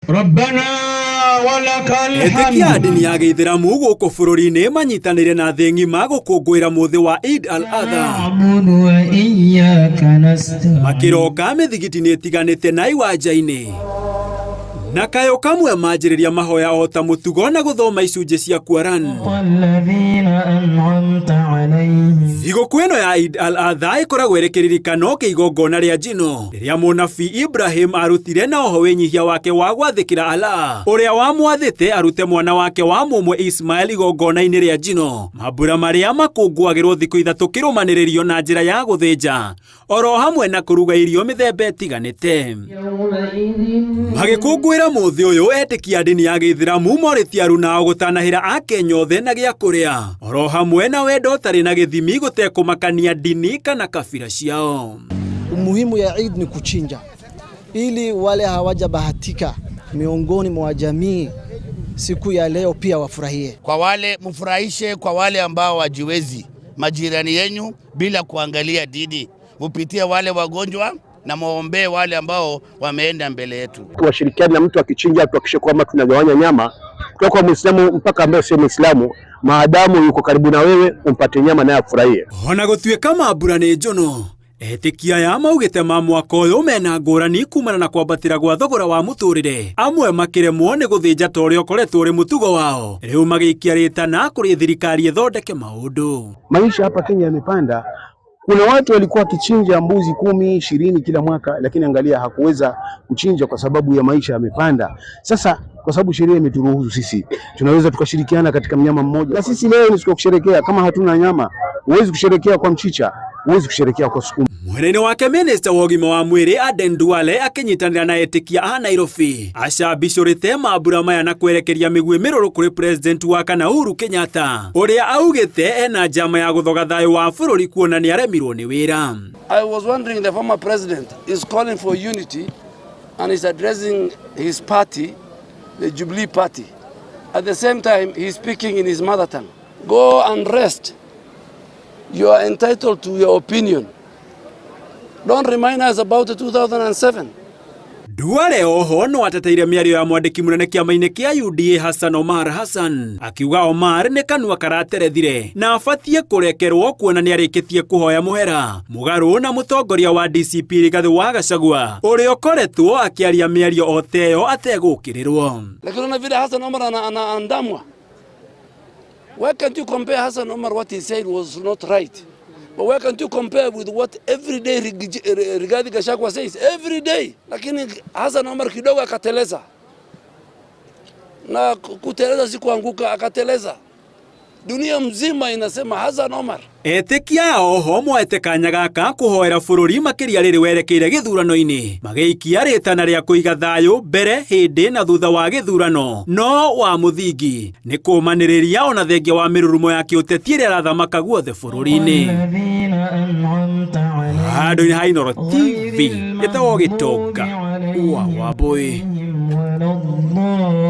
ربنا ولك Etĩkia a الحمد ndini ya gĩithĩramu gũkũ bũrũri-inĩ manyitanĩire na thĩ ng'ima gũkũngũĩra mũthĩ wa Eid al-Adha. نعبد وإياك نستعين Makĩroka mĩthigiti-inĩ ĩtiganĩte na iwanja-inĩ. Na kayũ kamwe manjĩrĩria mahoya o ta mũtugo na gũthoma icunjĩ cia Quran. الذين أنعمت عليهم Thigũkũ ĩno ya Eid al-Adha ĩkoragwo ĩrĩ kĩririkano kĩa igongona rĩa njino rĩrĩa mũnabii Ibrahim arutire na oho wĩnyihia wake wa gwathĩkĩra Allah ũrĩa wamwathĩte arute mwana wake wa mũmwe Ismail igongona-inĩ rĩa njino. Mambura marĩa makũngũagĩrwo thikũ ithatũ kĩrũmanĩrĩrio na njĩra ya gũthĩnja oro hamwe na kũruga irio mĩthemba ĩtiganĩte. Magĩkũngũĩra mũthĩ ũyũ etĩkia a ndini ya gĩithĩramu morĩtie arunao gũtanahĩra akenya othe na gĩa kũrĩa oro hamwe na wendo ũtarĩ na gĩthimi gũtekũmakania ndini kana kabira ciao. Umuhimu ya Eid ni kuchinja ili wale hawajabahatika miongoni mwa jamii siku ya leo pia wafurahie. Kwa wale mfurahishe, kwa wale ambao wajiwezi, majirani yenyu, bila kuangalia dini, mupitie wale wagonjwa na muombee wale ambao wameenda mbele yetu. Tuwashirikiane na mtu akichinja, tuhakikishe kwamba tunagawanya nyama kutoka kwa Muislamu mpaka ambaye sio Muislamu, maadamu yuko karibu na wewe, umpate nyama naye afurahie. Ona gũtuĩka mambura nĩ njono, etĩkia aya maugĩte ma mwaka ũyũ mena ngũrani kumana na kwambatĩra gwa thogora wa mũtũrĩre, amwe makĩremwo nĩ gũthĩnja ta ũrĩa ũkoretwo ũrĩ mũtugo wao, rĩu magĩikia rĩtana kũrĩ thirikari ĩthondeke maũndũ. Maisha hapa Kenya yamepanda. Kuna watu walikuwa wakichinja mbuzi 10, 20 kila mwaka, lakini angalia, hakuweza kuchinja kwa sababu ya maisha yamepanda. Sasa kwa sababu sheria imeturuhusu sisi, tunaweza tukashirikiana katika mnyama mmoja. Na sisi leo ni siku ya kusherekea. Kama hatuna nyama, huwezi kusherekea kwa mchicha, huwezi kusherekea kwa sukuma. Mwena-inĩ wake minista wa ũgima wa mwĩrĩ Aden Duale akĩnyitanĩra na etĩkia a Nairobi acambicũrĩte mambura maya na kwerekeria mĩguĩ mĩrũrũ kũrĩ president wa kana Uhuru Kenyatta ũrĩa augĩte ena njama ya gũthoga thayũ wa bũrũri kuona nĩ aremirwo nĩ wĩra. I was wondering, the former president is calling for unity and is addressing his party, the Jubilee Party. At the same time, he's speaking in his mother tongue. Go and rest. You are entitled to your opinion. Don't remind us about 2007. Duale oho no ateteire mĩario ya mwandĩki mũnene kĩama-inĩ kĩa UDA Hassan Omar Hassan akiuga Omar nĩ kanua karaterethire na abatiĩ kũrekerwo kuona nĩ arĩkĩtie kũhoya mũhera mũgarũ na mũtongoria wa DCP Rigathĩ wa Gachagua ũrĩa ũkoretwo akĩaria mĩario o ta ĩyo ategũkĩrĩrwo. Lakini unaona vile Hassan Omar anaandamwa. Why can't you compare Hassan Omar? What he said was not right. But why can't you compare with what every day Rigathi Gachagua says? Every day. Lakini Hassan Omar kidogo akateleza. Na kuteleza si kuanguka, akateleza. Dunia mzima inasema Hassan Omar. Etĩkia oho moete kanya gaka kũhoera bũrũri makĩria rĩrĩ werekeire gĩthurano-inĩ magĩikia rĩtana rĩa kũiga thayũ mbere hĩndĩ na thutha wa gĩthurano no wa mũthingi nĩ kũmanĩrĩria ona thengia wa mĩrurumo ya kĩũteti ĩrĩa ĩrathamaka guothe bũrũri-inĩ. الذين أنعمت عليهم Handũ-inĩ ha Inooro TV ĩtagwo Gĩtonga wa Wambũi. ولا الضالين.